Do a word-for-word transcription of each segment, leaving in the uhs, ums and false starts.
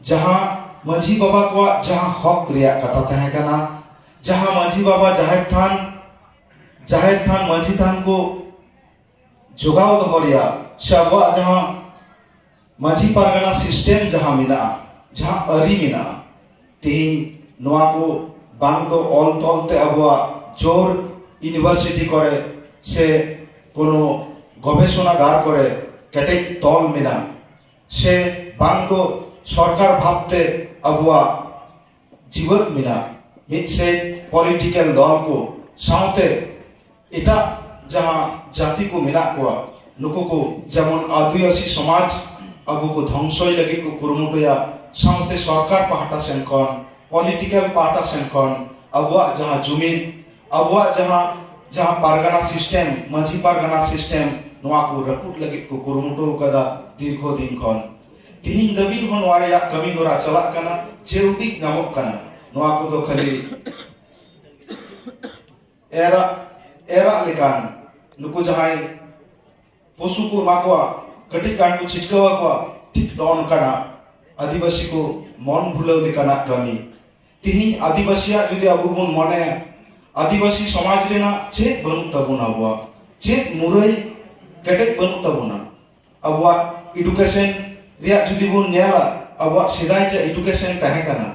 ᱡᱟᱦᱟᱸ ᱢᱟᱹᱡᱷᱤ ᱵᱟᱵᱟ ᱠᱚᱣᱟᱜ ᱡᱟᱦᱟᱸ ᱦᱚᱠ ᱨᱮᱭᱟᱜ ᱠᱟᱛᱷᱟ ᱛᱟᱦᱮᱸ ᱠᱟᱱᱟ, ᱡᱟᱦᱟᱸ ᱢᱟᱹᱡᱷᱤ ᱵᱟᱵᱟ ᱡᱟᱦᱮᱨ ᱛᱷᱟᱱ, ᱡᱟᱦᱮᱨ ᱛᱷᱟᱱ ᱢᱟᱹᱡᱷᱤ ᱛᱷᱟᱱ ᱠᱚ ᱡᱚᱜᱟᱣ ᱫᱚᱦᱚ ᱨᱮᱭᱟᱜ ᱥᱮ ᱟᱵᱚᱣᱟᱜ ᱡᱟᱦᱟᱸ ᱢᱟᱹᱡᱷᱤ ᱯᱟᱨᱜᱟᱱᱟ ᱥᱤᱥᱴᱮᱢ ᱡᱟᱦᱟᱸ ᱢᱮᱱᱟᱜᱼᱟ, ᱡᱟᱦᱟᱸ ᱟᱹᱨᱤ ᱢᱮᱱᱟᱜᱼᱟ, ᱛᱮᱦᱮᱧ ᱱᱚᱣᱟ ᱠᱚ ᱵᱟᱝ ᱫᱚ ᱚᱞ ᱛᱚᱞ ᱛᱮ ᱟᱵᱚᱣᱟᱜ ᱡᱳᱨ ᱤᱭᱩᱱᱤᱵᱷᱟᱨᱥᱤᱴᱤ ᱠᱚᱨᱮ ᱥᱮ ᱠᱳᱱᱳ ᱜᱚᱵᱮᱥᱚᱱᱟᱜᱟᱨ ᱠᱚᱨᱮ ᱠᱮᱴᱮᱡ ᱛᱚᱞ ᱢᱮᱱᱟᱜ, ᱥᱮ ᱵᱟᱝ ᱫᱚ ᱥᱚᱨᱠᱟᱨ ᱵᱷᱟᱵᱽᱛᱮ ᱟᱵᱚᱣᱟᱜ ᱡᱤᱣᱮᱫ ᱢᱮᱱᱟᱜ, ᱢᱤᱫ ᱥᱮᱫ ᱯᱚᱞᱤᱴᱤᱠᱮᱞ ᱫᱚᱞ ᱠᱚ ᱥᱟᱶᱛᱮ ᱮᱴᱟᱜ ᱡᱟᱦᱟᱸ ᱡᱟᱹᱛᱤ ᱠᱚ ᱢᱮᱱᱟᱜ ᱠᱚᱣᱟ, ᱱᱩᱠᱩ ᱠᱚ ᱡᱮᱢᱚᱱ ᱟᱹᱫᱤᱵᱟᱹᱥᱤ ᱥᱚᱢᱟᱡᱽ ᱟᱵᱚ ᱠᱚ ᱫᱷᱚᱝᱥᱚᱭ ᱞᱟᱹᱜᱤᱫ ᱠᱚ ᱠᱩᱨᱩᱢᱩᱴᱩᱭᱟ, ᱥᱟᱶᱛᱮ ᱥᱚᱨᱠᱟᱨ ᱯᱟᱦᱴᱟ ᱥᱮᱱ ᱠᱷᱚᱱ, ᱯᱚᱞᱤᱴᱤᱠᱮᱞ ᱯᱟᱦᱴᱟ ᱥᱮᱱ ᱠᱷᱚᱱ ᱟᱵᱚᱣᱟᱜ ᱡᱟᱦᱟᱸ ᱡᱩᱢᱤᱫ, ᱟᱵᱚᱣᱟᱜ ᱡᱟᱦᱟᱸ, ᱡᱟᱦᱟᱸ ᱯᱟᱨᱜᱟᱱᱟ ᱥᱤᱥᱴᱮᱢ, ᱢᱟᱹᱡᱷᱤ ᱯᱟᱨᱜᱟᱱᱟ ᱥᱤᱥᱴᱮᱢ, ᱱᱚᱣᱟ ᱠᱚ ᱨᱟᱹᱯᱩᱫ ᱞᱟᱹᱜᱤᱫ ᱠᱚ ᱠᱩᱨᱩᱢᱩᱴᱩ ᱟᱠᱟᱫᱟ ᱫᱤᱨᱜᱷᱚ ᱫᱤᱱ ᱠᱷᱚᱱ᱾ ᱛᱤᱦᱤᱧ ᱫᱷᱟᱹᱵᱤᱡ ᱦᱚᱸ ᱱᱚᱣᱟ ᱨᱮᱭᱟᱜ ᱠᱟᱹᱢᱤ ᱦᱚᱨᱟ ᱪᱟᱞᱟᱜ ᱠᱟᱱᱟ, ᱪᱮ ᱩᱰᱤᱡ ᱧᱟᱢᱚᱜ ᱠᱟᱱᱟ, ᱱᱚᱣᱟ ᱠᱚᱫᱚ ᱠᱷᱟᱹᱞᱤ ᱮᱨᱟᱜ, ᱮᱨᱟᱜ ᱞᱮᱠᱟᱱ ᱱᱩᱠᱩ ᱡᱟᱦᱟᱸᱭ ᱯᱚᱥᱩ ᱠᱚ ᱮᱢᱟ ᱠᱚᱣᱟ, ᱠᱟᱹᱴᱤᱡ ᱜᱟᱱ ᱠᱚ ᱪᱷᱤᱴᱠᱟᱹᱣ ᱟᱠᱚᱣᱟ, ᱴᱷᱤᱠ ᱱᱚᱜᱼᱚ ᱱᱚᱝᱠᱟᱱᱟᱜ ᱟᱹᱫᱤᱵᱟᱹᱥᱤ ᱠᱚ ᱢᱚᱱ ᱵᱷᱩᱞᱟᱹᱣ ᱞᱮᱠᱟᱱᱟᱜ ᱠᱟᱹᱢᱤ᱾ ᱛᱤᱦᱤᱧ ᱟᱹᱫᱤᱵᱟᱹᱥᱤᱭᱟᱜ ᱡᱩᱫᱤ ᱟᱵᱚ ᱵᱚᱱ ᱢᱚᱱᱮᱭᱟ, ᱟᱹᱫᱤᱵᱟᱹᱥᱤ ᱥᱚᱢᱟᱡᱽ ᱨᱮᱱᱟᱜ ᱪᱮᱫ ᱵᱟᱹᱱᱩᱜ ᱛᱟᱵᱚᱱᱟ, ᱟᱵᱚᱣᱟᱜ ᱪᱮᱫ ᱢᱩᱨᱟᱹᱭ ᱠᱮᱴᱮᱡ ᱵᱟᱹᱱᱩᱜ ᱛᱟᱵᱚᱱᱟ, ᱟᱵᱚᱣᱟᱜ ᱮᱰᱩᱠᱮᱥᱚᱱ ᱨᱮᱭᱟᱜ ᱡᱩᱫᱤ ᱵᱚᱱ ᱧᱮᱞᱟ, ᱟᱵᱚᱣᱟᱜ ᱥᱮᱫᱟᱭ ᱡᱮ ᱮᱰᱩᱠᱮᱥᱚᱱ ᱛᱟᱦᱮᱸ ᱠᱟᱱᱟ,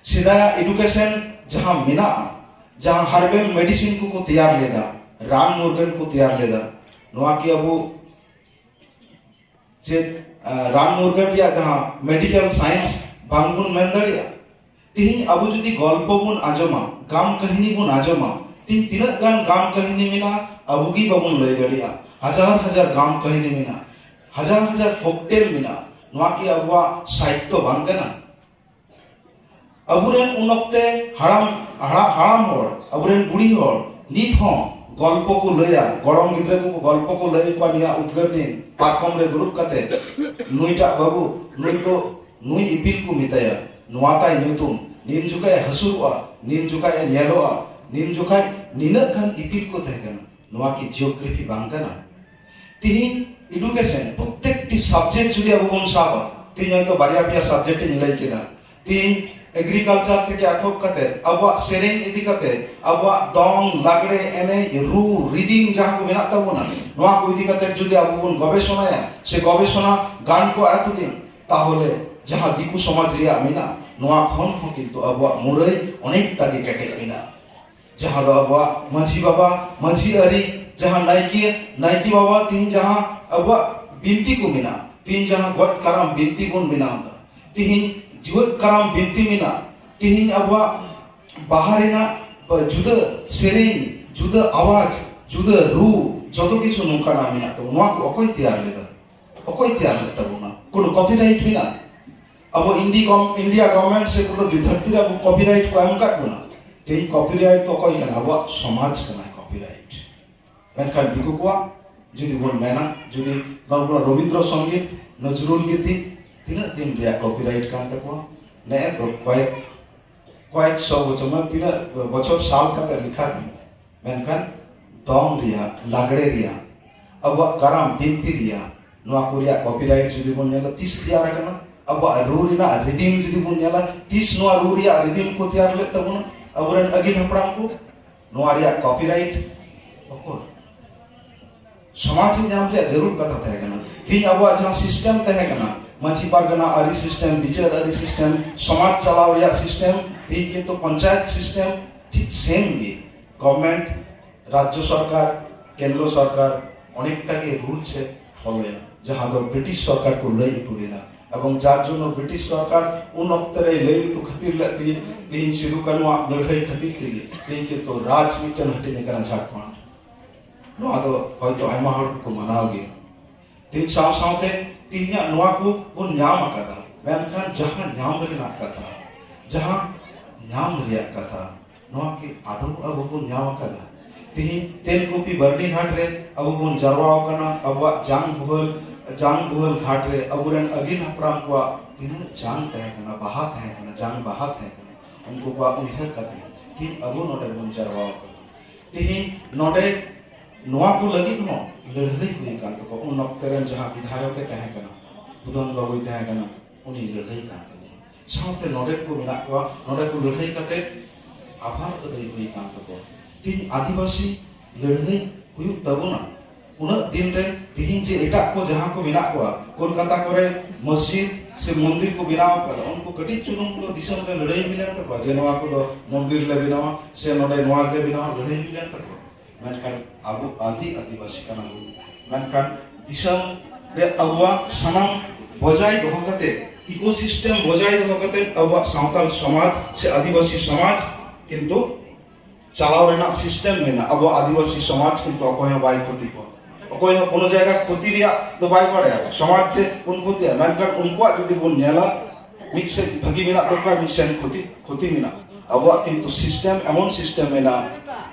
ᱥᱮᱫᱟᱭᱟᱜ ᱮᱰᱩᱠᱮᱥᱚᱱ ᱡᱟᱦᱟᱸ ᱢᱮᱱᱟᱜᱼᱟ, ᱡᱟᱦᱟᱸ ᱦᱟᱨᱵᱮᱞ ᱢᱮᱰᱤᱥᱤᱱ ᱠᱚᱠᱚ ᱛᱮᱭᱟᱨ ᱞᱮᱫᱟ, ᱨᱟᱱ ᱢᱩᱨᱜᱟᱹᱱ ᱠᱚ ᱛᱮᱭᱟᱨ ᱞᱮᱫᱟ, ᱱᱚᱣᱟ ᱠᱤ ᱟᱵᱚ ᱪᱮᱫ, ᱟᱸ, ᱨᱟᱱ ᱢᱩᱨᱜᱟᱹᱱ ᱨᱮᱭᱟᱜ ᱡᱟᱦᱟᱸ ᱢᱮᱰᱤᱠᱮᱞ ᱥᱟᱭᱮᱱᱥ ᱵᱟᱝᱵᱚᱱ ᱢᱮᱱ ᱫᱟᱲᱮᱭᱟᱜᱼᱟ? ᱛᱤᱦᱤᱧ ᱟᱵᱚ ᱡᱩᱫᱤ ᱜᱚᱞᱯᱚ ᱵᱚᱱ ᱟᱸᱡᱚᱢᱟ, ᱜᱟᱢ ᱠᱟᱹᱦᱱᱤ ᱵᱚᱱ ᱟᱸᱡᱚᱢᱟ, ᱛᱤᱦᱤᱧ ᱛᱤᱱᱟᱹᱜ ᱜᱟᱱ ᱜᱟᱢ ᱠᱟᱹᱦᱱᱤ ᱢᱮᱱᱟᱜᱼᱟ, ᱟᱵᱚ ᱜᱮ ᱵᱟᱵᱚᱱ ᱞᱟᱹᱭ ᱫᱟᱲᱮᱭᱟᱜᱼᱟ᱾ ᱦᱟᱡᱟᱨ ᱦᱟᱡᱟᱨ ᱜᱟᱢ ᱠᱟᱹᱦᱱᱤ ᱢᱮᱱᱟᱜᱼᱟ, ᱦᱟᱡᱟᱨ ᱦᱟᱡᱟᱨ ᱯᱷᱳᱠᱴᱮᱞ ᱢᱮᱱᱟᱜᱼᱟ᱾ ᱱᱚᱣᱟ ᱠᱤ ᱟᱵᱚᱣᱟᱜ ᱥᱟᱦᱤᱛᱛᱚ ᱵᱟᱝ ᱠᱟᱱᱟ? ᱟᱵᱚᱨᱮᱱ ᱩᱱ ᱚᱠᱛᱮ ᱦᱟᱲᱟᱢ, ᱦᱟᱲᱟ-, ᱦᱟᱲᱟᱢ ᱦᱚᱲ, ᱟᱵᱚᱨᱮᱱ ᱵᱩᱲᱦᱤ ᱦᱚᱲ ᱱᱤᱛ ᱦᱚᱸ ᱜᱚᱞᱯᱚ ᱠᱚ ᱞᱟᱹᱭᱟ, ᱜᱚᱲᱚᱢ ᱜᱤᱫᱽᱨᱟᱹ ᱠᱚ ᱜᱚᱞᱯᱚ ᱠᱚ ᱞᱟᱹᱭ ᱟᱠᱚᱣᱟ, ᱱᱤᱭᱟᱹ ᱩᱫᱽᱜᱟᱹᱨ ᱫᱤᱱ ᱯᱟᱨᱠᱚᱢ ᱨᱮ ᱫᱩᱲᱩᱵ ᱠᱟᱛᱮ, "ᱱᱩᱭᱴᱟᱜ ᱵᱟᱹᱵᱩ, ᱱᱩᱭ ᱫᱚ ᱱᱩᱭ ᱤᱯᱤᱞ ᱠᱚ ᱢᱮᱛᱟᱭᱟ, ᱱᱚᱣᱟ ᱛᱟᱭ ᱧᱩᱛᱩᱢ, ᱱᱤᱱ ᱡᱚᱠᱷᱟᱡ ᱮ ᱦᱟᱹᱥᱩᱨᱚᱜᱼᱟ, ᱱᱤᱱ ᱡᱚᱠᱷᱟᱡ ᱮ ᱧᱮᱞᱚᱜᱼᱟ, ᱱᱤᱱ ᱡᱚᱠᱷᱟᱡ ᱱᱤᱱᱟᱹᱜ ᱜᱟᱱ ᱤᱯᱤᱞ ᱠᱚ ᱛᱟᱦᱮᱸ ᱠᱟᱱᱟ᱾" ᱱᱚᱣᱟ ᱠᱤ ᱡᱤᱭᱳᱜᱨᱟᱯᱷᱤ ᱵᱟᱝ ᱠᱟᱱᱟ? ᱛᱤᱦᱤᱧ ᱮᱰᱩᱠᱮᱥᱚᱱ ᱯᱨᱚᱛᱮᱠᱴᱤ ᱥᱟᱵᱡᱮᱠᱴ ᱡᱩᱫᱤ ᱟᱵᱚ ᱵᱚᱱ ᱥᱟᱵᱟ, ᱛᱮᱦᱮᱧ ᱦᱚᱭᱛᱳ ᱵᱟᱨᱭᱟ ᱯᱮᱭᱟ ᱥᱟᱵᱡᱮᱠᱴ ᱤᱧ ᱞᱟᱹᱭ ᱠᱮᱫᱟ᱾ ᱛᱮᱦᱮᱧ ᱮᱜᱽᱨᱤᱠᱟᱞᱪᱟᱨ ᱛᱷᱮᱠᱮ ᱮᱛᱚᱦᱚᱵ ᱠᱟᱛᱮ ᱟᱵᱚᱣᱟᱜ ᱥᱮᱨᱮᱧ ᱤᱫᱤ ᱠᱟᱛᱮ, ᱟᱵᱚᱣᱟᱜ ᱫᱚᱝ, ᱞᱟᱜᱽᱲᱮ ᱮᱱᱮᱡ, ᱨᱩ, ᱨᱤᱫᱤᱝ ᱡᱟᱦᱟᱸ ᱠᱚ ᱢᱮᱱᱟᱜ ᱛᱟᱵᱚᱱᱟ, ᱱᱚᱣᱟ ᱠᱚ ᱤᱫᱤ ᱠᱟᱛᱮ ᱡᱩᱫᱤ ᱟᱵᱚ ᱵᱚᱱ ᱜᱚᱵᱮᱥᱚᱱᱟᱭᱟ ᱥᱮ ᱜᱚᱵᱮᱥᱚᱱᱟ ᱜᱟᱱ ᱠᱚ ᱮᱛᱚᱫᱤᱱ, ᱛᱟᱦᱚᱞᱮ ᱡᱟᱦᱟᱸ ᱫᱤᱠᱩ ᱥᱚᱢᱟᱡᱽ ᱨᱮᱭᱟᱜ ᱢᱮᱱᱟᱜ, ᱱᱚᱣᱟ ᱠᱷᱚᱱ ᱦᱚᱸ ᱠᱤᱱᱛᱩ ᱟᱵᱚᱣᱟᱜ ᱢᱩᱨᱟᱹᱭ ᱚᱱᱮᱠᱴᱟ ᱜᱮ ᱠᱮᱴᱮᱡ ᱢᱮᱱᱟᱜᱼᱟ᱾ ᱡᱟᱦᱟᱸ ᱫᱚ ᱟᱵᱚᱣᱟᱜ ᱢᱟᱹᱡᱷᱤ ᱵᱟᱵᱟ, ᱢᱟᱹᱡᱷᱤ ᱟᱹᱨᱤ, ᱡᱟᱦᱟᱸ ᱱᱟᱭᱠᱮ, ᱱᱟᱭᱠᱮ ᱵᱟᱵᱟ, ᱛᱤᱦᱤᱧ ᱡᱟᱦᱟᱸ ᱟᱵᱚᱣᱟᱜ ᱵᱤᱱᱛᱤ ᱠᱚ ᱢᱮᱱᱟᱜᱼᱟ, ᱛᱤᱦᱤᱧ ᱡᱟᱦᱟᱸ ᱜᱚᱡ ᱠᱟᱨᱟᱢ ᱵᱤᱱᱛᱤ ᱵᱚᱱ ᱵᱮᱱᱟᱣ ᱮᱫᱟ, ᱛᱤᱦᱤᱧ ᱡᱤᱣᱮᱫ ᱠᱟᱨᱟᱢ ᱵᱤᱱᱛᱤ ᱢᱮᱱᱟᱜᱼᱟ, ᱛᱤᱦᱤᱧ ᱟᱵᱚᱣᱟᱜ ᱵᱟᱦᱟ ᱨᱮᱱᱟᱜ ᱡᱩᱫᱟᱹ ᱥᱮᱨᱮᱧ, ᱡᱩᱫᱟᱹ ᱟᱣᱟᱡᱽ, ᱡᱩᱫᱟᱹ ᱨᱩ, ᱡᱚᱛᱚ ᱠᱤᱪᱷᱩ ᱱᱚᱝᱠᱟᱱᱟᱜ ᱢᱮᱱᱟᱜ ᱛᱟᱵᱚᱱᱟ᱾ ᱱᱚᱣᱟ ᱠᱚ ᱚᱠᱚᱭ ᱛᱮᱭᱟᱨ ᱞᱮᱫᱟ? ᱚᱠᱚᱭ ᱛᱮᱭᱟᱨ ᱞᱮᱫ ᱛᱟᱵᱚᱱᱟ? ᱠᱳᱱᱳ ᱠᱚᱯᱤᱨᱟᱭᱤᱴ ᱢᱮᱱᱟᱜᱼᱟ? ᱟᱵᱚ ᱤᱱᱰᱤ ᱜᱚᱢ-, ᱤᱱᱰᱤᱭᱟ ᱜᱚᱵᱷᱚᱨᱱᱢᱮᱱᱴ ᱥᱮ ᱯᱩᱨᱟᱹ ᱫᱷᱟᱹᱨᱛᱤ ᱨᱮ ᱟᱵᱚ ᱠᱚᱯᱤᱨᱟᱭᱤᱴ ᱠᱚ ᱮᱢ ᱟᱠᱟᱫ ᱵᱚᱱᱟ? ᱛᱮᱦᱮᱧ ᱠᱚᱯᱤᱨᱟᱭᱤᱴ ᱫᱚ ᱚᱠᱚᱭ ᱠᱟᱱᱟ? ᱟᱵᱚᱣᱟᱜ ᱥᱚᱢᱟᱡᱽ ᱠᱟᱱᱟᱭ ᱠᱚᱯᱤᱨᱟᱭᱤᱴ᱾ ᱢᱮᱱᱠᱷᱟᱱ ᱫᱤᱠᱩ ᱠᱚᱣᱟᱜ ᱡᱩᱫᱤ ᱵᱚᱱ ᱢᱮᱱᱟ, ᱡᱩᱫᱤ ᱱᱚᱣᱟ ᱨᱚᱵᱤᱱᱫᱨᱚ ᱥᱚᱝᱜᱤᱛ, ᱱᱚᱡᱨᱩᱞ ᱜᱤᱛᱤ ᱛᱤᱱᱟᱹᱜ ᱫᱤᱱ ᱨᱮᱭᱟᱜ ᱠᱚᱯᱤᱨᱟᱭᱤᱴ ᱠᱟᱱ ᱛᱟᱠᱚᱣᱟ? ᱱᱮᱜᱼᱮ ᱛᱚ ᱠᱚᱭᱮᱠ, ᱠᱚᱭᱮᱠ ᱥᱚ ᱵᱚᱪᱷᱚᱨ, ᱢᱟᱱᱮ ᱛᱤᱱᱟᱹᱜ ᱵᱚᱪᱷᱚᱨ ᱥᱟᱞ ᱠᱟᱛᱮ ᱞᱮᱠᱷᱟ ᱠᱟᱱᱟ᱾ ᱢᱮᱱᱠᱷᱟᱱ ᱫᱚᱝ ᱨᱮᱭᱟᱜ, ᱞᱟᱜᱽᱲᱮ ᱨᱮᱭᱟᱜ, ᱟᱵᱚᱣᱟᱜ ᱠᱟᱨᱟᱢ ᱵᱤᱱᱛᱤ ᱨᱮᱭᱟᱜ, ᱱᱚᱣᱟ ᱠᱚ ᱨᱮᱭᱟᱜ ᱠᱚᱯᱤᱨᱟᱭᱤᱴ ᱡᱩᱫᱤ ᱵᱚᱱ ᱧᱮᱞᱟ, ᱛᱤᱥ ᱛᱮᱭᱟᱨ ᱟᱠᱟᱱᱟ? ᱟᱵᱚᱣᱟᱜ ᱨᱩ ᱨᱮᱱᱟᱜ ᱨᱤᱫᱤᱢ ᱡᱩᱫᱤ ᱵᱚᱱ ᱧᱮᱞᱟ, ᱛᱤᱥ ᱱᱚᱣᱟ ᱨᱩ ᱨᱮᱭᱟᱜ ᱨᱤᱫᱤᱢ ᱠᱚ ᱛᱮᱭᱟᱨ ᱞᱮᱫ ᱛᱟᱵᱚᱱᱟ ᱟᱵᱚᱨᱮᱱ ᱟᱹᱜᱤᱞ ᱦᱟᱯᱲᱟᱢ ᱠᱚ? ᱱᱚᱣᱟ ᱨᱮᱭᱟᱜ ᱠᱚᱯᱤᱨᱟᱭᱤᱴ ᱚᱠᱚᱭ? ᱥᱚᱢᱟᱡᱽ ᱧᱟᱢ ᱨᱮᱭᱟᱜ ᱡᱟᱹᱨᱩᱲ ᱠᱟᱛᱷᱟ ᱛᱟᱦᱮᱸ ᱠᱟᱱᱟ᱾ ᱛᱮᱦᱮᱧ ᱟᱵᱚᱣᱟᱜ ᱡᱟᱦᱟᱸ ᱥᱤᱥᱴᱮᱢ ᱛᱟᱦᱮᱸ ᱠᱟᱱᱟ, ᱢᱟᱹᱡᱷᱤ ᱯᱟᱨᱜᱟᱱᱟ ᱟᱹᱨᱤ ᱥᱤᱥᱴᱮᱢ, ᱵᱤᱪᱟᱹᱨ ᱟᱹᱨᱤ ᱥᱤᱥᱴᱮᱢ, ᱥᱚᱢᱟᱡᱽ ᱪᱟᱞᱟᱣ ᱨᱮᱭᱟᱜ ᱥᱤᱥᱴᱮᱢ, ᱛᱮᱦᱮᱧ ᱠᱤᱱᱛᱩ ᱯᱚᱧᱪᱟᱭᱮᱛ ᱥᱤᱥᱴᱮᱢ ᱴᱷᱤᱠ ᱥᱮᱢ ᱜᱮ᱾ ᱜᱚᱵᱷᱚᱨᱱᱢᱮᱱᱴ, ᱨᱟᱡᱽᱡᱚ ᱥᱚᱨᱠᱟᱨ, ᱠᱮᱱᱫᱨᱚ ᱥᱚᱨᱠᱟᱨ ᱚᱱᱮᱠᱴᱟ ᱜᱮ ᱨᱩᱞᱥ ᱮ ᱯᱷᱚᱞᱳᱭᱟ, ᱡᱟᱦᱟᱸ ᱫᱚ ᱵᱨᱤᱴᱤᱥ ᱥᱚᱨᱠᱟᱨ ᱠᱚ ᱞᱟᱹᱭ ᱦᱚᱴᱚ ᱞᱮᱫᱟ᱾ ᱮᱵᱚᱝ ᱡᱟᱨ ᱡᱚᱱᱱᱚ ᱵᱨᱤᱴᱤᱥ ᱥᱚᱨᱠᱟᱨ ᱩᱱ ᱚᱠᱛᱮ ᱨᱮ ᱞᱟᱹᱭ ᱦᱚᱴᱚ ᱠᱷᱟᱹᱛᱤᱨ ᱞᱮᱫ ᱛᱮᱜᱮ ᱛᱮᱦᱮᱧ ᱥᱤᱫᱩ ᱠᱟᱹᱱᱩᱣᱟᱜ ᱞᱟᱹᱲᱦᱟᱹᱭ ᱠᱷᱟᱹᱛᱤᱨ ᱛᱮᱜᱮ ᱛᱮᱦᱮᱧ ᱠᱤᱱᱛᱩ ᱨᱟᱡᱽ ᱢᱤᱫᱴᱮᱱ ᱦᱟᱹᱴᱤᱧ ᱟᱠᱟᱱᱟ ᱡᱷᱟᱲᱠᱷᱚᱸᱰ᱾ ᱱᱚᱣᱟ ᱫᱚ ᱦᱚᱭᱛᱚ ᱟᱭᱢᱟ ᱦᱚᱲ ᱠᱚᱠᱚ ᱢᱟᱱᱟᱣ ᱜᱮᱭᱟ᱾ ᱛᱮᱦᱮᱧ ᱥᱟᱶ ᱥᱟᱶᱛᱮ ᱛᱮᱦᱮᱧᱟᱜ ᱱᱚᱣᱟ ᱠᱚ ᱵᱚᱱ ᱧᱟᱢ ᱟᱠᱟᱫᱟ, ᱢᱮᱱᱠᱷᱟᱱ ᱡᱟᱦᱟᱸ ᱧᱟᱢ ᱨᱮᱱᱟᱜ ᱠᱟᱛᱷᱟ, ᱡᱟᱦᱟᱸ ᱧᱟᱢ ᱨᱮᱭᱟᱜ ᱠᱟᱛᱷᱟ, ᱱᱚᱣᱟ ᱠᱤ ᱟᱫᱚ ᱟᱵᱚ ᱵᱚᱱ ᱧᱟᱢ ᱟᱠᱟᱫᱟ? ᱛᱮᱦᱮᱧ ᱛᱮᱞᱠᱩᱯᱤ ᱵᱟᱹᱨᱱᱤ ᱜᱷᱟᱴ ᱨᱮ ᱟᱵᱚ ᱵᱚᱱ ᱡᱟᱨᱣᱟ ᱟᱠᱟᱱᱟ, ᱟᱵᱚᱣᱟᱜ ᱡᱟᱝ ᱵᱩᱦᱟᱹᱞ, ᱡᱟᱝ ᱵᱩᱦᱟᱹᱞ ᱜᱷᱟᱴ ᱨᱮ ᱟᱵᱚᱨᱮᱱ ᱟᱹᱜᱤᱞ ᱦᱟᱯᱲᱟᱢ ᱠᱚᱣᱟᱜ ᱛᱤᱱᱟᱹᱜ ᱡᱟᱝ ᱛᱟᱦᱮᱸ ᱠᱟᱱᱟ, ᱵᱟᱦᱟ ᱛᱟᱦᱮᱸ ᱠᱟᱱᱟ, ᱡᱟᱝ ᱵᱟᱦᱟ ᱛᱟᱦᱮᱸ ᱠᱟᱱᱟ, ᱩᱱᱠᱩ ᱠᱚᱣᱟᱜ ᱩᱭᱦᱟᱹᱨ ᱠᱟᱛᱮ ᱛᱮᱦᱮᱧ ᱟᱵᱚ ᱱᱚᱰᱮ ᱵᱚᱱ ᱡᱟᱨᱣᱟ ᱟᱠᱟᱱᱟ᱾ ᱛᱮᱦᱮᱧ ᱱᱚᱰᱮ ᱱᱚᱣᱟ ᱠᱚ ᱞᱟᱹᱜᱤᱫ ᱦᱚᱸ ᱞᱟᱹᱲᱦᱟᱹᱭ ᱦᱩᱭ ᱟᱠᱟᱱ ᱛᱟᱠᱚᱣᱟ᱾ ᱩᱱ ᱚᱠᱛᱮ ᱨᱮᱱ ᱡᱟᱦᱟᱸ ᱵᱤᱫᱷᱟᱭᱚᱠ ᱮ ᱛᱟᱦᱮᱸ ᱠᱟᱱᱟ, ᱵᱩᱫᱷᱚᱱ ᱵᱟᱵᱩᱭ ᱛᱟᱦᱮᱸ ᱠᱟᱱᱟ, ᱩᱱᱤ ᱞᱟᱹᱲᱦᱟᱹᱭ ᱠᱟᱱ ᱛᱟᱵᱚᱱᱟ᱾ ᱥᱟᱶᱛᱮ ᱱᱚᱰᱮᱱ ᱠᱚ ᱢᱮᱱᱟᱜ ᱠᱚᱣᱟ, ᱱᱚᱰᱮ ᱠᱚ ᱞᱟᱹᱲᱦᱟᱹᱭ ᱠᱟᱛᱮ ᱟᱵᱷᱟᱨ ᱟᱹᱫᱟᱹᱭ ᱦᱩᱭ ᱠᱟᱱ ᱛᱟᱠᱚᱣᱟ᱾ ᱛᱮᱦᱮᱧ ᱟᱹᱫᱤᱵᱟᱹᱥᱤ ᱞᱟᱹᱲᱦᱟᱹᱭ ᱦᱩᱭᱩᱜ ᱛᱟᱵᱚᱱᱟ᱾ ᱩᱱᱟᱹᱜ ᱫᱤᱱ ᱨᱮ ᱛᱮᱦᱮᱧ ᱡᱮ ᱮᱴᱟᱜ ᱠᱚ ᱡᱟᱦᱟᱸ ᱠᱚ ᱢᱮᱱᱟᱜ ᱠᱚᱣᱟ, ᱠᱳᱞᱠᱟᱛᱟ ᱠᱚᱨᱮ ᱢᱚᱥᱡᱤᱫ ᱥᱮ ᱢᱚᱱᱫᱤᱨ ᱠᱚ ᱵᱮᱱᱟᱣ ᱟᱠᱟᱫᱟ, ᱩᱱᱠᱩ ᱠᱟᱹᱴᱤᱡ ᱪᱩᱞᱩᱝ ᱠᱚ ᱫᱤᱥᱚᱢ ᱨᱮ ᱞᱟᱹᱲᱦᱟᱹᱭ ᱦᱩᱭ ᱞᱮᱱ ᱛᱟᱠᱚᱣᱟ ᱡᱮ ᱱᱚᱣᱟ ᱠᱚᱫᱚ ᱢᱚᱱᱫᱤᱨ ᱞᱮ ᱵᱮᱱᱟᱣᱟ ᱥᱮ ᱱᱚᱰᱮ ᱱᱚᱣᱟ ᱞᱮ ᱵᱮᱱᱟᱣᱟ, ᱞᱟᱹᱲᱦᱟᱹᱭ ᱦᱩᱭ ᱞᱮᱱ ᱛᱟᱠᱚᱣᱟ᱾ ᱢᱮᱱᱠᱷᱟᱱ ᱟᱵᱚ ᱟᱹᱫᱤ ᱟᱹᱫᱤᱵᱟᱹᱥᱤ ᱠᱟᱱᱟ ᱵᱚᱱ᱾ ᱢᱮᱱᱠᱷᱟᱱ ᱫᱤᱥᱚᱢ ᱨᱮ ᱟᱵᱚᱣᱟᱜ ᱥᱟᱱᱟᱢ ᱵᱚᱡᱟᱭ ᱫᱚᱦᱚ ᱠᱟᱛᱮ, ᱤᱠᱳᱥᱤᱥᱴᱮᱢ ᱵᱚᱡᱟᱭ ᱫᱚᱦᱚ ᱠᱟᱛᱮ ᱟᱵᱚᱣᱟᱜ ᱥᱟᱶᱛᱟᱞ ᱥᱚᱢᱟᱡᱽ ᱥᱮ ᱟᱹᱫᱤᱵᱟᱹᱥᱤ ᱥᱚᱢᱟᱡᱽ ᱠᱤᱱᱛᱩ ᱪᱟᱞᱟᱣ ᱨᱮᱱᱟᱜ ᱥᱤᱥᱴᱮᱢ ᱢᱮᱱᱟᱜᱼᱟ᱾ ᱟᱵᱚ ᱟᱹᱫᱤᱵᱟᱹᱥᱤ ᱥᱚᱢᱟᱡᱽ ᱠᱤᱱᱛᱩ ᱚᱠᱚᱭ ᱦᱚᱸ ᱵᱟᱭ ᱠᱷᱚᱛᱤ ᱠᱚᱣᱟ, ᱚᱠᱚᱭ ᱦᱚᱸ ᱠᱳᱱᱳ ᱡᱟᱭᱜᱟ ᱠᱷᱚᱛᱤ ᱨᱮᱭᱟᱜ ᱫᱚ ᱵᱟᱭ ᱵᱟᱲᱟᱭᱟ, ᱥᱚᱢᱟᱡᱽ ᱪᱮᱫ ᱵᱚᱱ ᱠᱷᱚᱛᱤᱭᱟ᱾ ᱢᱮᱱᱠᱷᱟᱱ ᱩᱱᱠᱩᱣᱟᱜ ᱡᱩᱫᱤ ᱵᱚᱱ ᱧᱮᱞᱟ, ᱢᱤᱫ ᱥᱮᱫ ᱵᱷᱟᱹᱜᱤ ᱢᱮᱱᱟᱜ ᱛᱟᱠᱚᱣᱟ, ᱢᱤᱫ ᱥᱮᱫ ᱠᱷᱚᱛᱤ, ᱠᱷᱚᱛᱤ ᱢᱮᱱᱟᱜᱼᱟ᱾ ᱟᱵᱚᱣᱟᱜ ᱠᱤᱱᱛᱩ ᱥᱤᱥᱴᱮᱢ, ᱮᱢᱚᱱ ᱥᱤᱥᱴᱮᱢ ᱢᱮᱱᱟᱜᱼᱟ,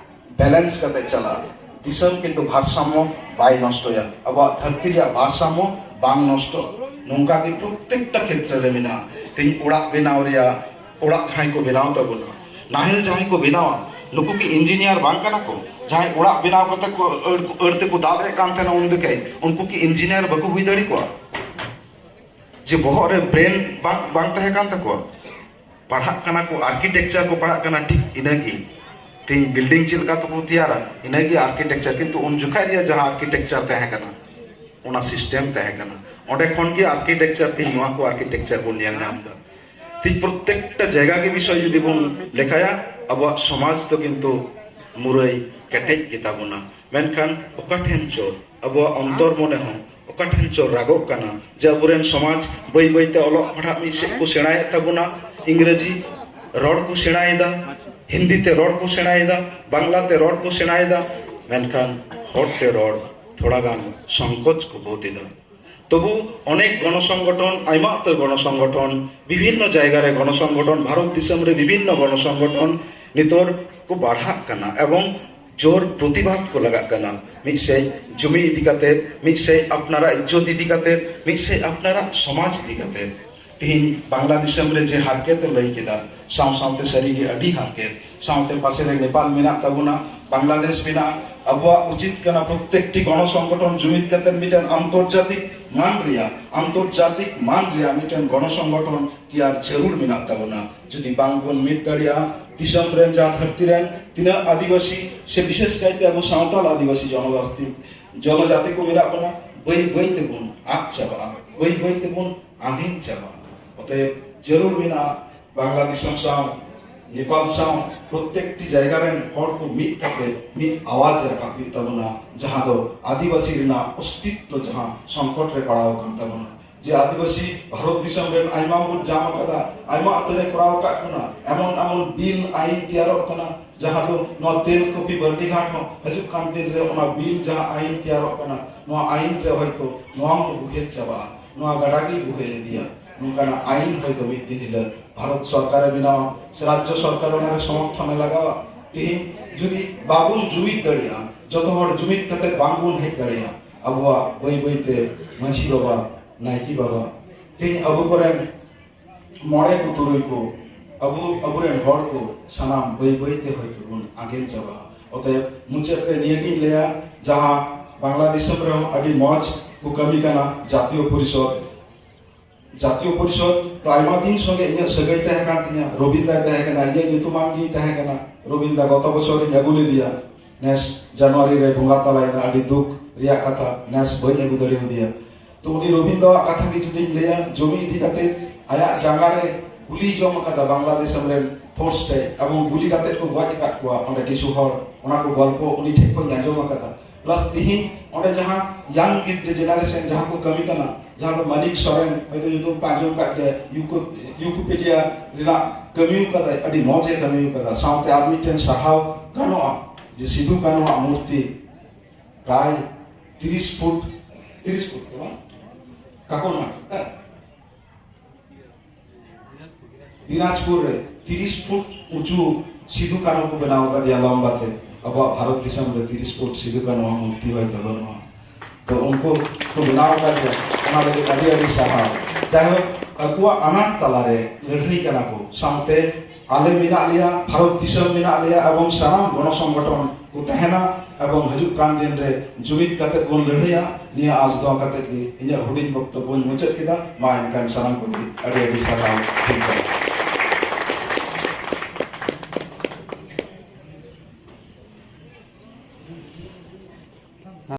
ᱵᱮᱞᱮᱱᱥ ᱠᱟᱛᱮ ᱪᱟᱞᱟᱜᱼᱟ᱾ ᱫᱤᱥᱚᱢ ᱠᱤᱱᱛᱩ ᱵᱷᱟᱨᱥᱟᱢᱢᱚ ᱵᱟᱭ ᱱᱚᱥᱴᱚᱭᱟ, ᱟᱵᱚᱣᱟᱜ ᱫᱷᱟᱹᱨᱛᱤ ᱨᱮᱭᱟᱜ ᱵᱷᱟᱨᱥᱟᱢᱢᱚ ᱵᱟᱝ ᱱᱚᱥᱴᱚ᱾ ᱱᱚᱝᱠᱟ ᱜᱮ ᱯᱨᱚᱛᱮᱠᱴᱟ ᱠᱷᱮᱛᱨᱮ ᱨᱮ ᱢᱮᱱᱟᱜᱼᱟ᱾ ᱛᱮᱦᱮᱧ ᱚᱲᱟᱜ ᱵᱮᱱᱟᱣ ᱨᱮᱭᱟᱜ, ᱚᱲᱟᱜ ᱡᱟᱦᱟᱸᱭ ᱠᱚ ᱵᱮᱱᱟᱣ ᱛᱟᱵᱚᱱᱟ, ᱱᱟᱦᱮᱞ ᱡᱟᱦᱟᱸᱭ ᱠᱚ ᱵᱮᱱᱟᱣᱟ, ᱱᱩᱠᱩ ᱠᱤ ᱤᱧᱡᱤᱱᱤᱭᱟᱨ ᱵᱟᱝ ᱠᱟᱱᱟ ᱠᱚ? ᱡᱟᱦᱟᱸᱭ ᱚᱲᱟᱜ ᱵᱮᱱᱟᱣ ᱠᱟᱛᱮ ᱠᱚ ᱟᱹᱲ, ᱟᱹᱲ ᱛᱮᱠᱚ ᱫᱟᱵ ᱮᱫ ᱠᱟᱱ ᱛᱟᱦᱮᱱᱟ ᱩᱱ ᱡᱚᱠᱷᱮᱡ, ᱩᱱᱠᱩ ᱠᱤ ᱤᱧᱡᱤᱱᱤᱭᱟᱨ ᱵᱟᱠᱚ ᱦᱩᱭ ᱫᱟᱲᱮ ᱠᱚᱣᱟ? ᱡᱮ ᱵᱚᱦᱚᱜ ᱨᱮ ᱵᱨᱮᱱ ᱵᱟᱝ, ᱵᱟᱝ ᱛᱟᱦᱮᱸ ᱠᱟᱱ ᱛᱟᱠᱚᱣᱟ? ᱯᱟᱲᱦᱟᱜ ᱠᱟᱱᱟ ᱠᱚ, ᱟᱨᱠᱤᱴᱮᱠᱪᱟᱨ ᱠᱚ ᱯᱟᱲᱦᱟᱜ ᱠᱟᱱᱟ, ᱴᱷᱤᱠ ᱤᱱᱟᱹᱜᱮ᱾ ᱛᱮᱦᱮᱧ ᱵᱤᱞᱰᱤᱝ ᱪᱮᱫ ᱞᱮᱠᱟ ᱛᱮᱠᱚ ᱛᱮᱭᱟᱨᱟ, ᱤᱱᱟᱹᱜᱮ ᱟᱨᱠᱤᱴᱮᱠᱪᱟᱨ᱾ ᱠᱤᱱᱛᱩ ᱩᱱ ᱡᱚᱠᱷᱟᱡ ᱨᱮᱭᱟᱜ ᱡᱟᱦᱟᱸ ᱟᱨᱠᱤᱴᱮᱠᱪᱟᱨ ᱛᱟᱦᱮᱸ ᱠᱟᱱᱟ, ᱚᱱᱟ ᱥᱤᱥᱴᱮᱢ ᱛᱟᱦᱮᱸ ᱠᱟᱱᱟ᱾ ᱚᱸᱰᱮ ᱠᱷᱚᱱ ᱜᱮ ᱟᱨᱠᱤᱴᱮᱠᱪᱟᱨ, ᱛᱮᱦᱮᱧ ᱱᱚᱣᱟ ᱠᱚ ᱟᱨᱠᱤᱴᱮᱠᱪᱟᱨ ᱵᱚᱱ ᱧᱮᱞ ᱧᱟᱢ ᱮᱫᱟ᱾ ᱛᱮᱦᱮᱧ ᱯᱨᱚᱛᱮᱠᱴᱟ ᱡᱟᱭᱜᱟ ᱜᱮ ᱵᱤᱥᱚᱭ ᱡᱩᱫᱤ ᱵᱚᱱ ᱞᱮᱠᱷᱟᱭᱟ, ᱟᱵᱚᱣᱟᱜ ᱥᱚᱢᱟᱡᱽ ᱫᱚ ᱠᱤᱱᱛᱩ ᱢᱩᱨᱟᱹᱭ ᱠᱮᱴᱮᱡ ᱜᱮᱛᱟ ᱵᱚᱱᱟ᱾ ᱢᱮᱱᱠᱷᱟᱱ ᱚᱠᱟ ᱴᱷᱮᱱ ᱪᱚ ᱟᱵᱚᱣᱟᱜ ᱚᱱᱛᱚᱨ ᱢᱚᱱᱮ ᱦᱚᱸ ᱚᱠᱟ ᱴᱷᱮᱱ ᱪᱚ ᱨᱟᱜᱚᱜ ᱠᱟᱱᱟ ᱡᱮ ᱟᱵᱚᱨᱮᱱ ᱥᱚᱢᱟᱡᱽ ᱵᱟᱹᱭ ᱵᱟᱹᱭᱛᱮ ᱚᱞᱚᱜ ᱯᱟᱲᱦᱟᱜ ᱢᱤᱫ ᱥᱮᱫ ᱠᱚ ᱥᱮᱬᱟᱭᱮᱫ ᱛᱟᱵᱚᱱᱟ, ᱤᱝᱨᱮᱡᱤ ᱨᱚᱲ ᱠᱚ ᱥᱮᱬᱟᱭᱮᱫᱟ, ᱦᱤᱱᱫᱤ ᱛᱮ ᱨᱚᱲ ᱠᱚ ᱥᱮᱬᱟᱭᱮᱫᱟ, ᱵᱟᱝᱞᱟ ᱛᱮ ᱨᱚᱲ ᱠᱚ ᱥᱮᱬᱟᱭᱮᱫᱟ, ᱢᱮᱱᱠᱷᱟᱱ ᱦᱚᱲ ᱛᱮ ᱨᱚᱲ ᱛᱷᱚᱲᱟ ᱜᱟᱱ ᱥᱚᱝᱠᱳᱪ ᱠᱚ ᱵᱳᱫᱷ ᱮᱫᱟ᱾ ᱛᱚᱵᱩ ᱚᱱᱮᱠ ᱜᱚᱱᱚ ᱥᱚᱝᱜᱚᱴᱷᱚᱱ, ᱟᱭᱢᱟ ᱩᱛᱟᱹᱨ ᱜᱚᱱᱚ ᱥᱚᱝᱜᱚᱴᱷᱚᱱ, ᱵᱤᱵᱷᱤᱱᱱᱚ ᱡᱟᱭᱜᱟ ᱨᱮ ᱜᱚᱱᱚ ᱥᱚᱝᱜᱚᱴᱷᱚᱱ, ᱵᱷᱟᱨᱚᱛ ᱫᱤᱥᱚᱢ ᱨᱮ ᱵᱤᱵᱷᱤᱱᱱᱚ ᱜᱚᱱᱚ ᱥᱚᱝᱜᱚᱴᱷᱚᱱ ᱱᱤᱛᱚᱜ ᱠᱚ ᱵᱟᱲᱦᱟᱜ ᱠᱟᱱᱟ ᱮᱵᱚᱝ ᱡᱳᱨ ᱯᱨᱚᱛᱤᱵᱟᱫ ᱠᱚ ᱞᱟᱜᱟᱜ ᱠᱟᱱᱟ᱾ ᱢᱤᱫ ᱥᱮᱫ ᱡᱩᱢᱤ ᱤᱫᱤ ᱠᱟᱛᱮ, ᱢᱤᱫ ᱥᱮᱫ ᱟᱯᱱᱟᱨᱟᱜ ᱤᱡᱽᱡᱚᱛ ᱤᱫᱤ ᱠᱟᱛᱮ, ᱢᱤᱫ ᱥᱮᱫ ᱟᱯᱱᱟᱨᱟᱜ ᱥᱚᱢᱟᱡᱽ ᱤᱫᱤ ᱠᱟᱛᱮ᱾ ᱛᱮᱦᱮᱧ ᱵᱟᱝᱞᱟ ᱫᱤᱥᱚᱢ ᱨᱮ ᱡᱮ ᱦᱟᱨᱠᱮᱛ ᱮ ᱞᱟᱹᱭ ᱠᱮᱫᱟ, ᱥᱟᱶ ᱥᱟᱶᱛᱮ ᱥᱟᱹᱨᱤᱜᱮ ᱟᱹᱰᱤ ᱦᱟᱨᱠᱮᱛ, ᱥᱟᱶᱛᱮ ᱯᱟᱥᱮ ᱨᱮ ᱱᱮᱯᱟᱞ ᱢᱮᱱᱟᱜ ᱛᱟᱵᱚᱱᱟ, ᱵᱟᱝᱞᱟᱫᱮᱥ ᱢᱮᱱᱟᱜᱼᱟ᱾ ᱟᱵᱚᱣᱟᱜ ᱩᱪᱤᱛ ᱠᱟᱱᱟ ᱯᱨᱚᱛᱮᱠᱴᱤ ᱜᱚᱱᱚ ᱥᱚᱝᱜᱚᱴᱷᱚᱱ ᱡᱩᱢᱤᱫ ᱠᱟᱛᱮ ᱢᱤᱫᱴᱮᱱ ᱟᱱᱛᱚᱨᱡᱟᱛᱤᱠ ᱢᱟᱱ ᱨᱮᱭᱟᱜ, ᱟᱱᱛᱚᱨᱡᱟᱛᱤᱠ ᱢᱟᱱ ᱨᱮᱭᱟᱜ ᱢᱤᱫᱴᱮᱱ ᱜᱚᱱᱚ ᱥᱚᱝᱜᱚᱴᱷᱚᱱ ᱛᱮᱭᱟᱨ ᱡᱟᱹᱨᱩᱲ ᱢᱮᱱᱟᱜ ᱛᱟᱵᱚᱱᱟ᱾ ᱡᱩᱫᱤ ᱵᱟᱝ ᱵᱚᱱ ᱢᱤᱫ ᱫᱟᱲᱮᱭᱟᱜᱼᱟ, ᱫᱤᱥᱚᱢ ᱨᱮᱱ ᱡᱟᱦᱟᱸ ᱫᱷᱟᱹᱨᱛᱤ ᱨᱮᱱ ᱛᱤᱱᱟᱹᱜ ᱟᱹᱫᱤᱵᱟᱹᱥᱤ ᱥᱮ ᱵᱤᱥᱮᱥ ᱠᱟᱭᱛᱮ ᱟᱵᱚ ᱥᱟᱶᱛᱟᱞ ᱟᱹᱫᱤᱵᱟᱹᱥᱤ ᱡᱚᱱᱚᱜᱳᱥᱴᱤ, ᱡᱚᱱᱚᱡᱟᱛᱤ ᱠᱚ ᱢᱮᱱᱟᱜ ᱵᱚᱱᱟ, ᱵᱟᱹᱭ ᱵᱟᱹᱭ ᱛᱮᱵᱚᱱ ᱟᱫ ᱪᱟᱵᱟᱜᱼᱟ, ᱵᱟᱹᱭ ᱵᱟᱹᱭ ᱛᱮᱵᱚᱱ ᱟᱸᱫᱷᱤᱧ ᱪᱟᱵᱟᱜᱼᱟ᱾ ᱚᱛᱚᱮᱵ ᱡᱟᱹᱨᱩᱲ ᱢᱮᱱᱟᱜᱼᱟ ᱵᱟᱝᱞᱟ ᱫᱤᱥᱚᱢ ᱥᱟᱶ, ᱱᱮᱯᱟᱞ ᱥᱟᱶ ᱯᱨᱚᱛᱮᱠᱴᱤ ᱡᱟᱭᱜᱟ ᱨᱮᱱ ᱦᱚᱲ ᱠᱚ ᱢᱤᱫ ᱠᱟᱛᱮ ᱢᱤᱫ ᱟᱣᱟᱡ ᱨᱟᱠᱟᱵ ᱦᱩᱭᱩᱜ ᱛᱟᱵᱚᱱᱟ, ᱡᱟᱦᱟᱸ ᱫᱚ ᱟᱹᱫᱤᱵᱟᱹᱥᱤ ᱨᱮᱱᱟᱜ ᱚᱥᱛᱤᱛᱛᱚ ᱡᱟᱦᱟᱸ ᱥᱚᱝᱠᱚᱴ ᱨᱮ ᱯᱟᱲᱟᱣ ᱟᱠᱟᱱ ᱛᱟᱵᱚᱱᱟ᱾ ᱡᱮ ᱟᱹᱫᱤᱵᱟᱹᱥᱤ ᱵᱷᱟᱨᱚᱛ ᱫᱤᱥᱚᱢ ᱨᱮᱱ ᱟᱭᱢᱟ ᱵᱚᱱ ᱡᱟᱢ ᱟᱠᱟᱫᱟ, ᱟᱭᱢᱟ ᱩᱛᱟᱹᱨ ᱮ ᱠᱚᱨᱟᱣ ᱟᱠᱟᱫ ᱵᱚᱱᱟ, ᱮᱢᱚᱱ ᱮᱢᱚᱱ ᱵᱤᱞ ᱟᱭᱤᱱ ᱛᱮᱭᱟᱨᱚᱜ ᱠᱟᱱᱟ, ᱡᱟᱦᱟᱸ ᱫᱚ ᱱᱚᱣᱟ ᱛᱮᱞ ᱠᱚᱯᱤ ᱵᱟᱨᱱᱤᱜᱷᱟᱴ ᱦᱚᱸ ᱦᱤᱡᱩᱜ ᱠᱟᱱ ᱫᱤᱱ ᱨᱮ ᱚᱱᱟ ᱵᱤᱞ ᱡᱟᱦᱟᱸ ᱟᱭᱤᱱ ᱛᱮᱭᱟᱨᱚᱜ ᱠᱟᱱᱟ, ᱱᱚᱣᱟ ᱟᱭᱤᱱ ᱨᱮ ᱦᱚᱭᱛᱳ ᱱᱚᱣᱟ ᱦᱚᱸ ᱵᱚᱦᱮᱞ ᱪᱟᱵᱟᱜᱼᱟ, ᱱᱚᱣᱟ ᱜᱟᱰᱟ ᱜᱮ ᱵᱚᱦᱮᱞ ᱤᱫᱤᱭᱟ᱾ ᱱᱚᱝᱠᱟᱱᱟᱜ ᱟᱭᱤᱱ ᱦᱚᱭᱛᱳ ᱢᱤᱫ ᱫᱤᱱ ᱦᱤᱞᱳᱜ ᱵᱷᱟᱨᱚᱛ ᱥᱚᱨᱠᱟᱨᱮ ᱵᱮᱱᱟᱣᱟ ᱥᱮ ᱨᱟᱡᱽᱡᱚ ᱥᱚᱨᱠᱟᱨ ᱚᱱᱟᱨᱮ ᱥᱚᱢᱚᱨᱛᱷᱚᱱᱮ ᱞᱟᱜᱟᱣᱟ᱾ ᱛᱮᱦᱮᱧ ᱡᱩᱫᱤ ᱵᱟᱵᱚᱱ ᱡᱩᱢᱤᱫ ᱫᱟᱲᱮᱭᱟᱜᱼᱟ, ᱡᱚᱛᱚ ᱦᱚᱲ ᱡᱩᱢᱤᱫ ᱠᱟᱛᱮ ᱵᱟᱝᱵᱚᱱ ᱦᱮᱡ ᱫᱟᱲᱮᱭᱟᱜᱼᱟ, ᱟᱵᱚᱣᱟᱜ ᱵᱟᱹᱭ ᱵᱟᱹᱭᱛᱮ ᱢᱟᱹᱡᱷᱤ ᱵᱟᱵᱟ, ᱱᱟᱭᱠᱮ ᱵᱟᱵᱟ, ᱛᱮᱦᱮᱧ ᱟᱵᱚ ᱠᱚᱨᱮᱱ ᱢᱚᱬᱮ ᱠᱚ ᱛᱩᱨᱩᱭ ᱠᱚ, ᱟᱵᱚ, ᱟᱵᱚᱨᱮᱱ ᱦᱚᱲ ᱠᱚ ᱥᱟᱱᱟᱢ ᱵᱟᱹᱭ ᱵᱟᱹᱭᱛᱮ ᱦᱚᱭᱛᱳ ᱵᱚᱱ ᱟᱸᱜᱮᱱ ᱪᱟᱵᱟᱜᱼᱟ᱾ ᱚᱛᱚᱮᱵ ᱢᱩᱪᱟᱹᱫ ᱨᱮ ᱱᱤᱭᱟᱹᱜᱤᱧ ᱞᱟᱹᱭᱟ, ᱡᱟᱦᱟᱸ ᱵᱟᱝᱞᱟ ᱫᱤᱥᱚᱢ ᱨᱮᱦᱚᱸ ᱟᱹᱰᱤ ᱢᱚᱡᱽ ᱠᱚ ᱠᱟᱹᱢᱤ ᱠᱟᱱᱟ ᱡᱟᱛᱤᱭᱚ ᱯᱚᱨᱤᱥᱚᱫᱽ, ᱡᱟᱛᱤᱭᱚ ᱯᱚᱨᱤᱥᱚᱫᱽ ᱫᱚ ᱟᱭᱢᱟ ᱫᱤᱱ ᱥᱚᱸᱜᱮ ᱤᱧᱟᱹᱜ ᱥᱟᱹᱜᱟᱹᱭ ᱛᱟᱦᱮᱸ ᱠᱟᱱ ᱛᱤᱧᱟᱹ, ᱨᱚᱵᱤᱱᱫᱟᱭ ᱛᱟᱦᱮᱸ ᱠᱟᱱᱟ, ᱤᱧᱟᱹᱜ ᱧᱩᱛᱩᱢᱟᱱ ᱜᱮᱭ ᱛᱟᱦᱮᱸ ᱠᱟᱱᱟ᱾ ᱨᱚᱵᱤᱱᱫᱟ ᱜᱚᱛᱚ ᱵᱚᱪᱷᱚᱨᱤᱧ ᱟᱹᱜᱩ ᱞᱮᱫᱮᱭᱟ, ᱱᱮᱥ ᱡᱟᱱᱩᱣᱟᱨᱤ ᱨᱮ ᱵᱚᱸᱜᱟ ᱛᱟᱞᱟᱭᱮᱱᱟ, ᱟᱹᱰᱤ ᱫᱩᱠ ᱨᱮᱭᱟᱜ ᱠᱟᱛᱷᱟ, ᱱᱮᱥ ᱵᱟᱹᱧ ᱟᱹᱜᱩ ᱫᱟᱲᱮᱭᱟᱫᱮᱭᱟ᱾ ᱛᱚ ᱩᱱᱤ ᱨᱚᱵᱤᱱᱫᱟᱣᱟᱜ ᱠᱟᱛᱷᱟ ᱜᱮ ᱡᱩᱫᱤᱧ ᱞᱟᱹᱭᱟ, ᱡᱚᱢᱤ ᱤᱫᱤ ᱠᱟᱛᱮ ᱟᱭᱟᱜ ᱡᱟᱸᱜᱟ ᱨᱮ ᱜᱩᱞᱤ ᱡᱚᱢ ᱟᱠᱟᱫᱟ ᱵᱟᱝᱞᱟ ᱫᱤᱥᱚᱢ ᱨᱮᱱ ᱯᱷᱳᱨᱥ ᱴᱷᱮᱡ, ᱮᱵᱚᱝ ᱜᱩᱞᱤ ᱠᱟᱛᱮ ᱠᱚ ᱜᱚᱡ ᱟᱠᱟᱫ ᱠᱚᱣᱟ ᱚᱸᱰᱮ ᱠᱤᱪᱷᱩ ᱦᱚᱲ, ᱚᱱᱟ ᱠᱚ ᱜᱚᱞᱯᱚ ᱩᱱᱤ ᱴᱷᱮᱡ ᱠᱷᱚᱱ ᱟᱸᱡᱚᱢ ᱟᱠᱟᱫᱟ᱾ ᱯᱞᱟᱥ ᱛᱤᱦᱤᱧ ᱚᱸᱰᱮ ᱡᱟᱦᱟᱸ ᱭᱟᱝ ᱜᱤᱫᱽᱨᱟᱹ ᱡᱮᱱᱟᱨᱮᱥᱚᱱ ᱡᱟᱦᱟᱸ ᱠᱚ ᱠᱟᱹᱢᱤ ᱠᱟᱱᱟ, ᱡᱟᱦᱟᱸ ᱫᱚ ᱢᱟᱱᱤᱠ ᱥᱚᱨᱮᱱ ᱦᱚᱭᱛᱳ ᱧᱩᱛᱩᱢ ᱯᱮ ᱟᱸᱡᱚᱢ ᱠᱟᱫ ᱜᱮᱭᱟ, ᱭᱩᱠᱳ-, ᱭᱩᱠᱳᱯᱮᱰᱤᱭᱟ ᱨᱮᱱᱟᱜ ᱠᱟᱹᱢᱤ ᱟᱠᱟᱫᱟᱭ, ᱟᱹᱰᱤ ᱢᱚᱡᱽ ᱮ ᱠᱟᱹᱢᱤ ᱟᱠᱟᱫᱟ᱾ ᱥᱟᱶᱛᱮ ᱟᱨ ᱢᱤᱫᱴᱮᱱ ᱥᱟᱨᱦᱟᱣ ᱜᱟᱱᱚᱜᱼᱟ ᱡᱮ ᱥᱤᱫᱷᱩ ᱠᱟᱹᱱᱩᱣᱟᱜ ᱢᱩᱨᱛᱤ ᱯᱨᱟᱭ ᱛᱤᱨᱤᱥ ᱯᱷᱩᱴ, ᱛᱤᱨᱤᱥ ᱯᱷᱩᱴ ᱫᱚ ᱵᱟᱝ, ᱠᱟᱠᱚᱨᱢᱟᱴᱤ, ᱦᱮᱸ? ᱫᱤᱱᱟᱡᱽᱯᱩᱨ ᱨᱮ ᱛᱤᱨᱤᱥ ᱯᱷᱩᱴ ᱩᱸᱪᱩ ᱥᱤᱫᱷᱩ ᱠᱟᱹᱱᱩ ᱠᱚ ᱵᱮᱱᱟᱣ ᱟᱠᱟᱫᱮᱭᱟ ᱞᱚᱢᱵᱟ ᱛᱮ᱾ ᱟᱵᱚᱣᱟᱜ ᱵᱷᱟᱨᱚᱛ ᱫᱤᱥᱚᱢ ᱨᱮ ᱛᱤᱨᱤᱥ ᱯᱷᱩᱴ ᱥᱤᱫᱷᱩ ᱠᱟᱹᱱᱩᱣᱟᱜ ᱢᱩᱨᱛᱤ ᱦᱚᱭᱛᱳ ᱵᱟᱹᱱᱩᱜᱼᱟ᱾ ᱛᱚ ᱩᱱᱠᱩ ᱠᱚ ᱵᱮᱱᱟᱣ ᱟᱠᱟᱫᱮᱭᱟ, ᱚᱱᱟ ᱞᱟᱹᱜᱤᱫ ᱟᱹᱰᱤ ᱟᱹᱰᱤ ᱥᱟᱨᱦᱟᱣ᱾ ᱡᱟᱭᱦᱳᱠ, ᱟᱠᱚᱣᱟᱜ ᱟᱱᱟᱴ ᱛᱟᱞᱟᱨᱮ ᱞᱟᱹᱲᱦᱟᱹᱭ ᱠᱟᱱᱟ ᱠᱚ, ᱥᱟᱶᱛᱮ ᱟᱞᱮ ᱢᱮᱱᱟᱜ ᱞᱮᱭᱟ, ᱵᱷᱟᱨᱚᱛ ᱫᱤᱥᱚᱢ ᱢᱮᱱᱟᱜ ᱞᱮᱭᱟ, ᱮᱵᱚᱝ ᱥᱟᱱᱟᱢ ᱜᱚᱱᱚ ᱥᱚᱝᱜᱚᱴᱷᱚᱱ ᱠᱚ ᱛᱟᱦᱮᱱᱟ ᱮᱵᱚᱝ ᱦᱤᱡᱩᱜ ᱠᱟᱱ ᱫᱤᱱ ᱨᱮ ᱡᱩᱢᱤᱫ ᱠᱟᱛᱮ ᱵᱚᱱ ᱞᱟᱹᱲᱦᱟᱹᱭᱟ᱾ ᱱᱤᱭᱟᱹ ᱟᱥ ᱫᱚᱦᱚ ᱠᱟᱛᱮ ᱜᱮ ᱤᱧᱟᱹᱜ ᱦᱩᱰᱤᱧ ᱵᱚᱠᱛᱚᱵᱚᱧ ᱢᱩᱪᱟᱹᱫ ᱠᱮᱫᱟ᱾ ᱢᱟ ᱮᱱᱠᱷᱟᱱ ᱥᱟᱱᱟᱢ ᱠᱚᱜᱮ ᱟᱹᱰᱤ ᱟᱹᱰᱤ ᱥᱟᱨᱦᱟᱣ᱾ ᱴᱷᱤᱠ ᱜᱮᱭᱟ᱾